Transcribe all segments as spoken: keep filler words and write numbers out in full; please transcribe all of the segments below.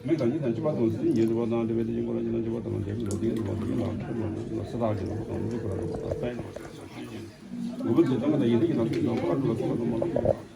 མིག་དང་གཉིས་དང་ལྕི་བ་དང་སྤུ་རིས་མང་ཆེ་བ་དང་དེ་བས་དེ་བཞིན་ཁོ་རང་ཉིད་དང་ལྕི་བ་དང་དེ་ལོ་དེ་ལ་དེ་ལ་དེ་ལ་ལ་ཁྱབ་ལ་ས་དག་གི་ལ་དང་མི་ཁོ་རང་ལ་ས་ཡིན་ནོ། དགུ་པོ་དེ་ཙམ་དང་ཡིན་དེ་ཡིན་ལ་དེ་དང་ཁོ་རང་ལ་ཁོ་རང་མ་ཁོ་རང་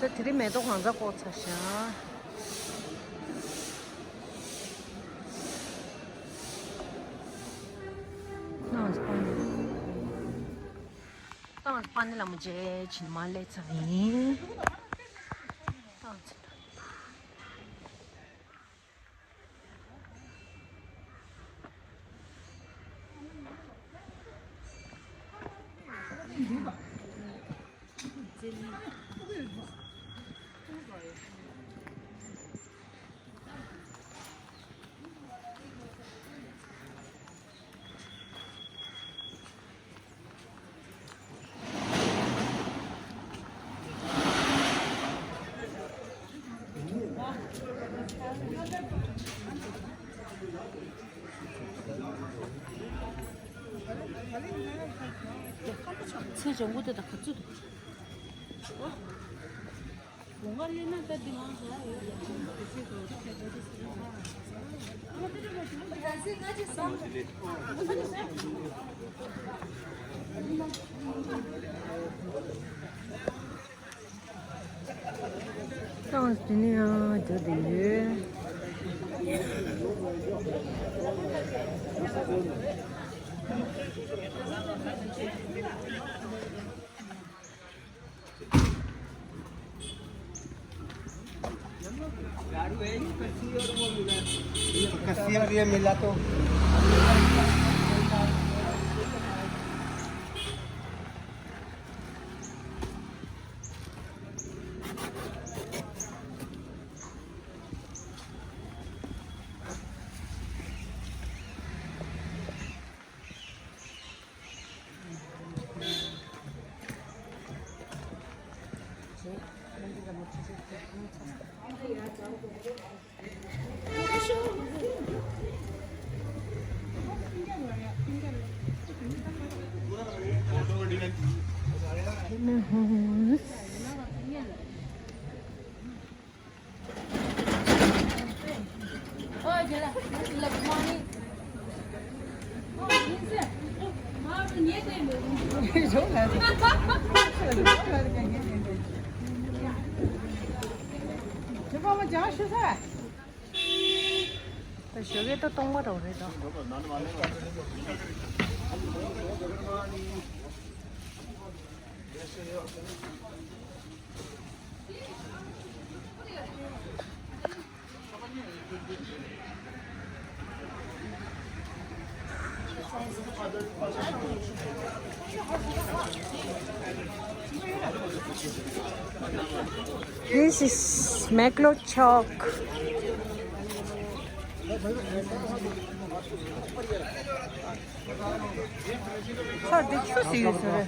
ད་དེ་རིང་མེ་ཏོག་གང་ཚ་བཀོག་ཚར་ཤག་ཏང་ཙི་པ་ནི། ཏང་ཙི་པ་ནི་ལ་མོ་རྗེ་ཕྱི་ནས་མ་སླེབས་ཚར་ཡིན། ཏང་ཙི། ཚེ་སྦྱོང་གུ་དེ་དང་ག་ཚོད་འདུག་ཏང་ཙི་དེ་ནས་ཡང་རྒྱུ་དེ་ཡོད། कस्सी और ये मिला तो। ད་ཞོགས་ཀས་ད་སྟོང་པ་རང་རེད་ད། This is Meklo Chowk. ཚར་འདི་ཆུ་ཟིག་ཡོད་ཟེར།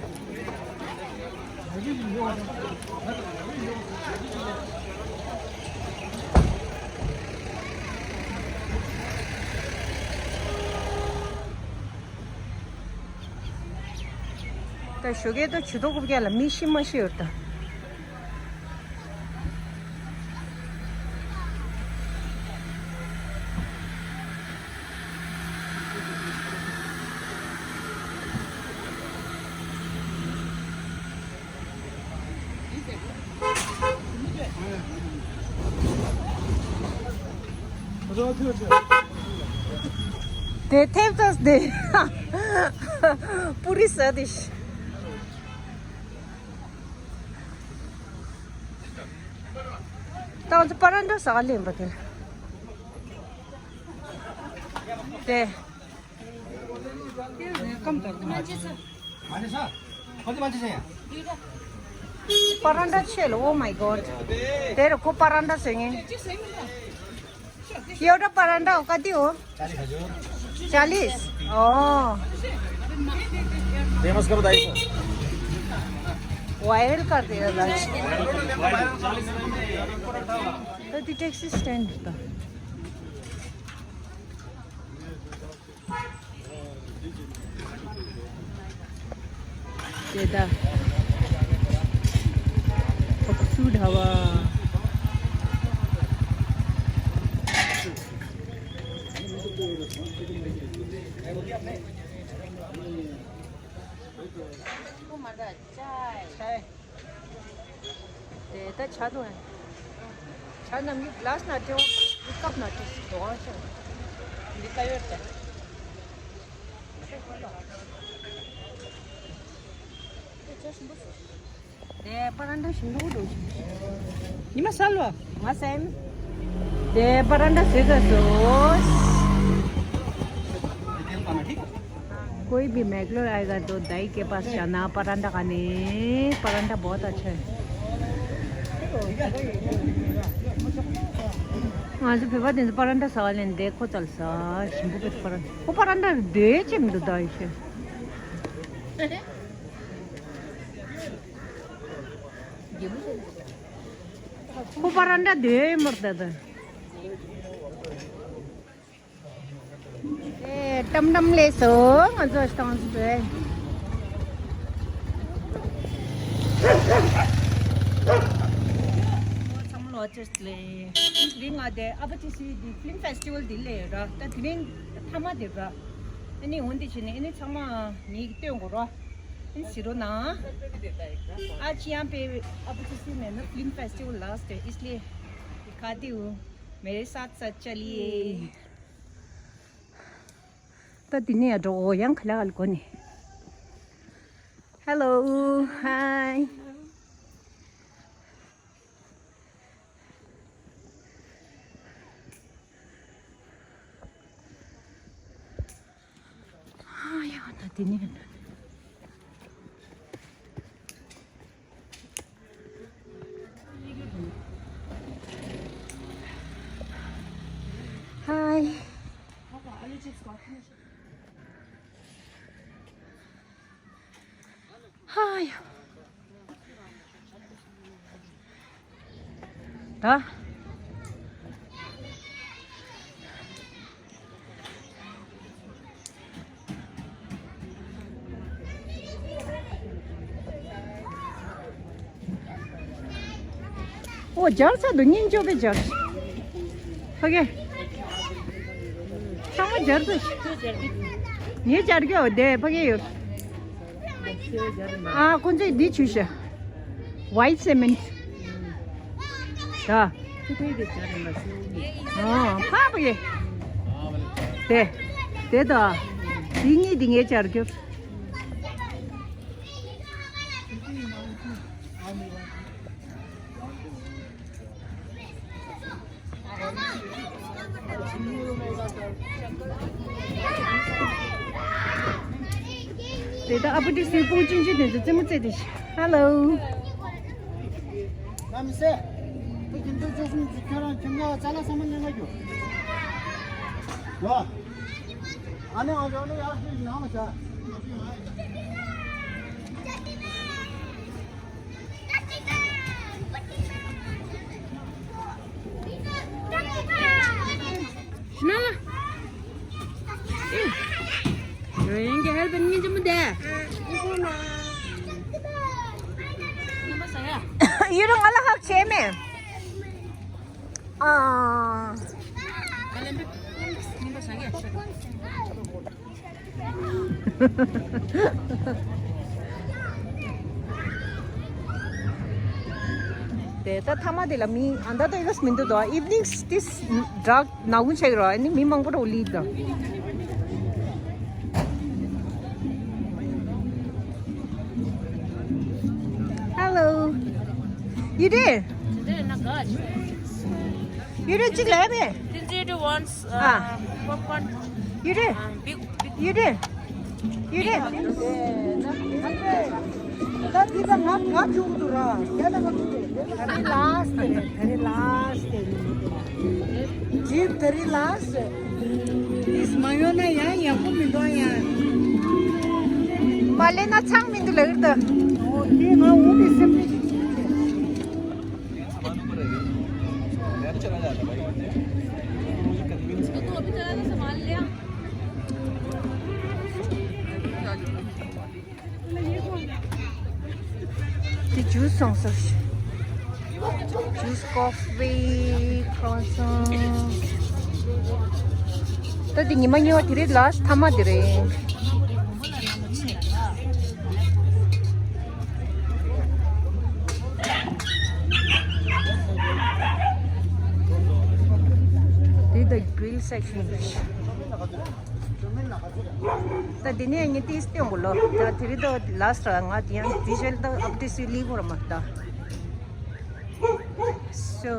ད་ཞོགས་ཀས་ད་ཇུས་གཏོགས་རྐུབ་བཀྱག་ལ་མི་ཤི་མ་ཤི་ཡོད་ད། དེ་ཐེབས་ཙམ་དེ། པུ་རི་ཟ་དེ། ད་ང་ཚོ་པ་རན་ཌ་ཟ་ག་སླེབས་པ་དེ། དེ། པ་རན་ཌ་ཆེ་ལ། Oh my God. དེ་རུ་ཁོ་པ་རན་ཌ་ཟོས་ངེས། एउटा परान्ठा हो कति हो? चालिस। अँ। फेमस करो दाइ। वायरल कर दियो दाइ। त त्यो ट्याक्सी स्ट्यान्ड त। त्यता पक्सु ढाबा। དེ་ད་ཆ་དུང་། ཆ་ནམ་གྱི་གླ་སི་ནང་སྤྲད་འོང་། འདི་ཀབ་ནང་སྤྲད་འདུག་ཨང་ཆ། འདི་ཀ་ཡོད་དེ། དེ་པ་རན་ཌ་ཞིམ་པོ་འདུག་ཉི་མ་ས་ལོ། ང་སེམས། དེ་པ་རན་ཌ་ཟོས་ཚར་སོང་། कोई भी मैंगलोर आएगा तो दाई के पास जाना, परांठा खाने। परांठा बहुत अच्छा है। ང་ཚོ་བོད་པ་དེ་ཚོ་པ་རན་ཌ་ཟ་བ་ལེན་དེ་ཁོ་ཙལ་ས་ཞིམ་པོ་བེད་པ་རན་ཁོ་པ་རན་ཌ་དེ་ཅིག་མི་འདུག་ད་ཡི་ཤེས། ཁོ་པ་རན་ཌ་དེ་མར་ད་ད། ཨེ་ཏམ་ཏམ་ལས་སོ་ང་ཚོ་སྟོང་ཟེར། ཚང་མ་ལོ་ཅེས་ལས། དེ་རིང་ང་དེ་ཨ་པ་ཏི་སི་དེ་ཕི་ལིམ་ཕེ་སི་ཊི་ཝལ་དེ་ལས་ར། ད་དེ་རིང་ཐ་མ་དེ་ར། ཨ་ནི་འོན་ཏེ་བྱས་ནས་ཨ་ནི་ཚང་མ་མིག་སྟོན་དགོས་ར། ཨ་ནི་ཟེར་རོ་ན། आज यहाँ पे अब जैसे मैं ना फिल्म फेस्टिवल लास्ट है, इसलिए दिखाती हूँ। मेरे साथ साथ चलिए। ད་འདི་ནས་ཡར་འགྲོ། འོ་ཡང་ག་ལ་ག་ལ་གོ་ནས། Hello, hi. ཨ་ཡ་ད་འདི་ནས་ཡར་འགྲོ། Hi. Hi. ད། ཨོ་སྦྱར་ཚར་འདུག་སྙིང་ཅོག་གི་སྦྱར། ཕ་གི། ཚང་མ་སྦྱར་འདུག་ངས་སྦྱར་གི་ཨོ་དེ་ཕ་གི་ཡོད། ཨ་ཁོ་ཚོས་འདི་བྱུས་ཤག White cement. ད། ཨ་ཕ་གི། དེ། དེ་ད། འདི་གཉིས་འདི་ངས་སྦྱར་གི། དེ་ད་ཨ་བུ་དེ་སེ་སྤུན་ཆུང་ཆུང་དེ་ཚོ་རྩེད་མོ་རྩེ་དེ་ཤི། Hello. ལམ་སེ། དེ་ཁྱིམ་ཚང་ཆ་གསུམ་གྱི་ཁྱོད་རང་ཁྱིམ་ཚང་ལ་ཅ་ལག་ཚང་མ་ཉན་ག་རྒྱུ། ཡོ། ཨ་ནེ་ཨ་ཞོ་ནེ་ཡར་ཤོད་ནང་ལ་བྱ། ན་ལ། ཡིན་གྱི་ཧེལ་པན་ངེད་ཅི་མི་བསྡད། ཡུ་རུ་ང་ལ་ཧག་བྱས་མེད། ཨ། དེ་ད་ཐ་མ་དེ་ལ་མི་ཨ་འདྲ་ད་ཡོད་མི་འདུག་དོ། Evenings this dark ནག་ཁུང་ཆགས་རོ། ཨ་ནི་མི་མང་པོ་རོ་ལི་དང་། Hello. You did? Today not good. You did? ཅིག་ལས་པས། Did you do once? ཨ། Popcorn. You did? Um, big, big. You did? You did? ད་འདི་ད་ང་ང་བཅུག་འདུག་ར། ཡ་ད་ང་བཅུག་རེད། ད་རེ་last རེད། ད་རེ་last རེད། ཇིབ་ད་རེ་last རེད། ཨིས་མ་ཡོང་ན་ཡང་ཡག་པོ་མི་འདུག་ཡ། མ་ལེན་ན་ཚང་མི་འདུག་ལེ་ད། ཨོ་དེ་ང་འོ་དེ་སེམས་ཁྲལ་ཞིག་བྱེད་ཀྱི་རེད། དེ་ཇུས་སོང་ས། ཇུས། ཀོ་ཧྥི། ཁོ་རོ་སོན། ད་དེ་ཉི་མ་གཉིས་པ་དེ་རེད། last ཐ་མ་དེ་རེད། འདི་ད་grill section རེད། ད་འདི་ནས་ངས་ཏིས་སྟོན་དགོས་ལོ། ད་དེ་རིང་ད་last ར། ང་དེ་ཡང་visual ད་update སུ་ལི་གོ་ར་མ་ད། So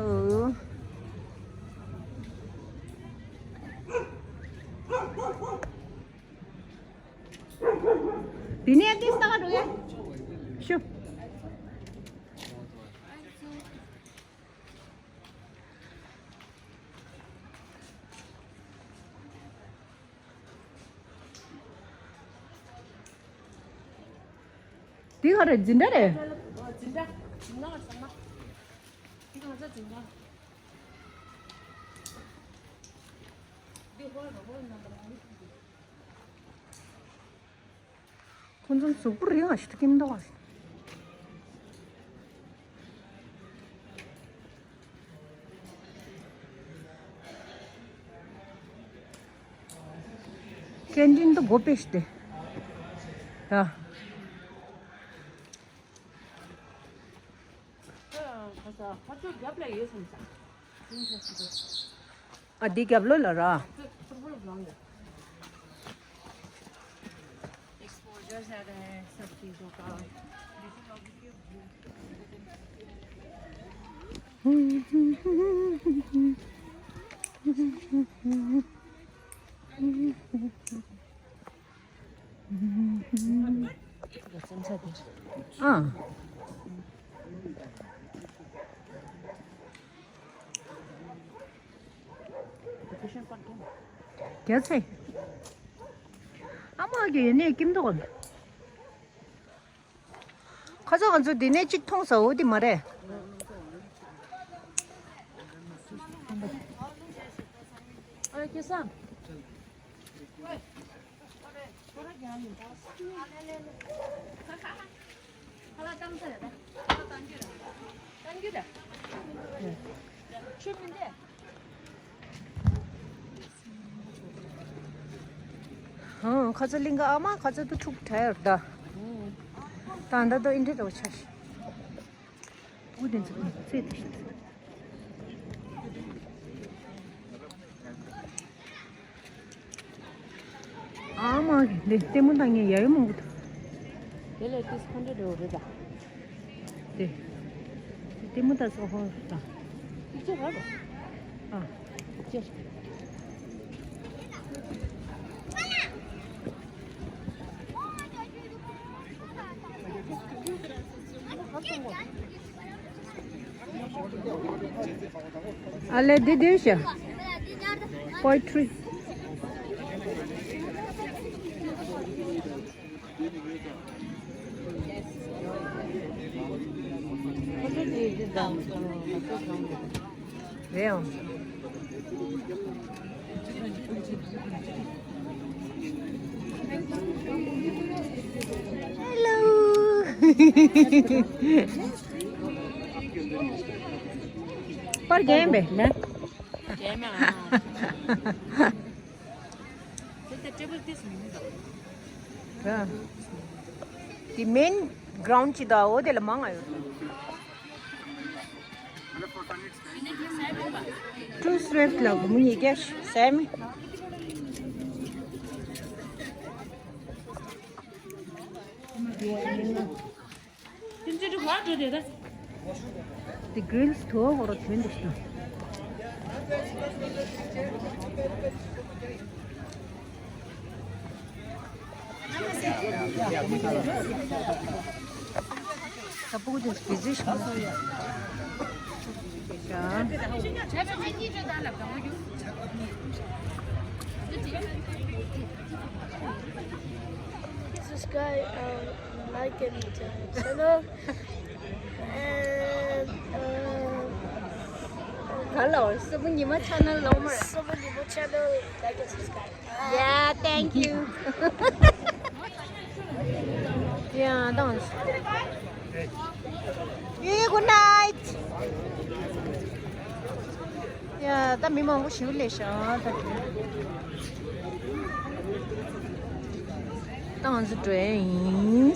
འདི་ནས་ཏིས་ད་ག་འགྲོ་ཡ། ཤུ། འདི་ག་རེ་འཛིན་གྲྭ་རེད། འཛིན་གྲྭ། འཛིན་གྲྭ་ཚང་མ། འདི་ང་ཚོ་འཛིན་གྲྭ། འདི་ཧོལ་རེད། ཧོལ་ནམ་བར་ཝན། ཁོང་ཚོ་གཟུགས་པོ་རིང་བ་ཞིག་ཏུ་ཀིམ་འདུག་བ། ཀེན་ཊིན་དུ་སྒོ་ཕྱེ་སྟེ། ད། ཨ་འདི་རྒྱབ་ལོགས་ལ་ར། ཨ། རྒྱ་ཚ། ཨ་མ་གི་ཡོད་ནས་ཀིམ་ཏོག་ཁ་སང་ང་ཚོ་འདི་ནས་གཅིག་མཐོང་ས་འོ་དེ་མ་རེད། ཨ་ཁེ་སང་། ཧང་ཁ་ཚ་གླིང་ག་ཨ་མ་ཁ་ཚ་དུ་ཕྲུག་གྲ་ཡོར་ད། ད་ད་ད་ཨིན་དྲི་རོ་ཆ་ཤི། འུ་དེ་ཚོ་ཚེ་དེ་ཤི། ཨ་མ་གི་འདི་ལྟད་མོ་ལྟ་ངས་ཡ་ཡོ་མང་པོ་འདུག་དེ་ལས་ཏིས་ཁོན་ཁྲི་འགྲོ་རེད་ད། དེ། ལྟད་མོ་ལྟ་སོ་ཧོ་ད། ཅིག་ཅར་ར་རོ། ཨ། ཅར། ཨ་ལེ་འདི་འདི་ཤ། པོ་ཨེ་ཊི་རི། རེད་ཨང་། Hello. པར་རྒྱན་པས་ན། རྒྱན་མ། དེ་མེན་གྷི་རའུན་ཌི་ཅིག་ད་འོ་དེ་ལ་མང་ང་ཡོད། ཊུ་སི་ཝེབ་ལ་མུ་ཉི་ཀེ་ཤ་སེ་མི། དེ་གྲིལ་དུ་བ་འགྲོ་དེ་ད། དེ་གྲིལ་དུ་བ་འགྲོ་དོན་དུ་ཞིག་ད་སྤུ་གུ་དེ་བི་ཟི་ཞིག Subscribe, um, like and, uh, channel. And, uh, hello, Sobo Nyima channel, Lomar. Sobo Nyima channel, like and subscribe. Yeah, thank you. Yeah, don't. Yeah, good night. Yeah, ད་མི་མང་པོ་ཞིག་སླེབས་ཤག་ད་ང་ཚོ་འགྲོ་ཡ་ཡིན།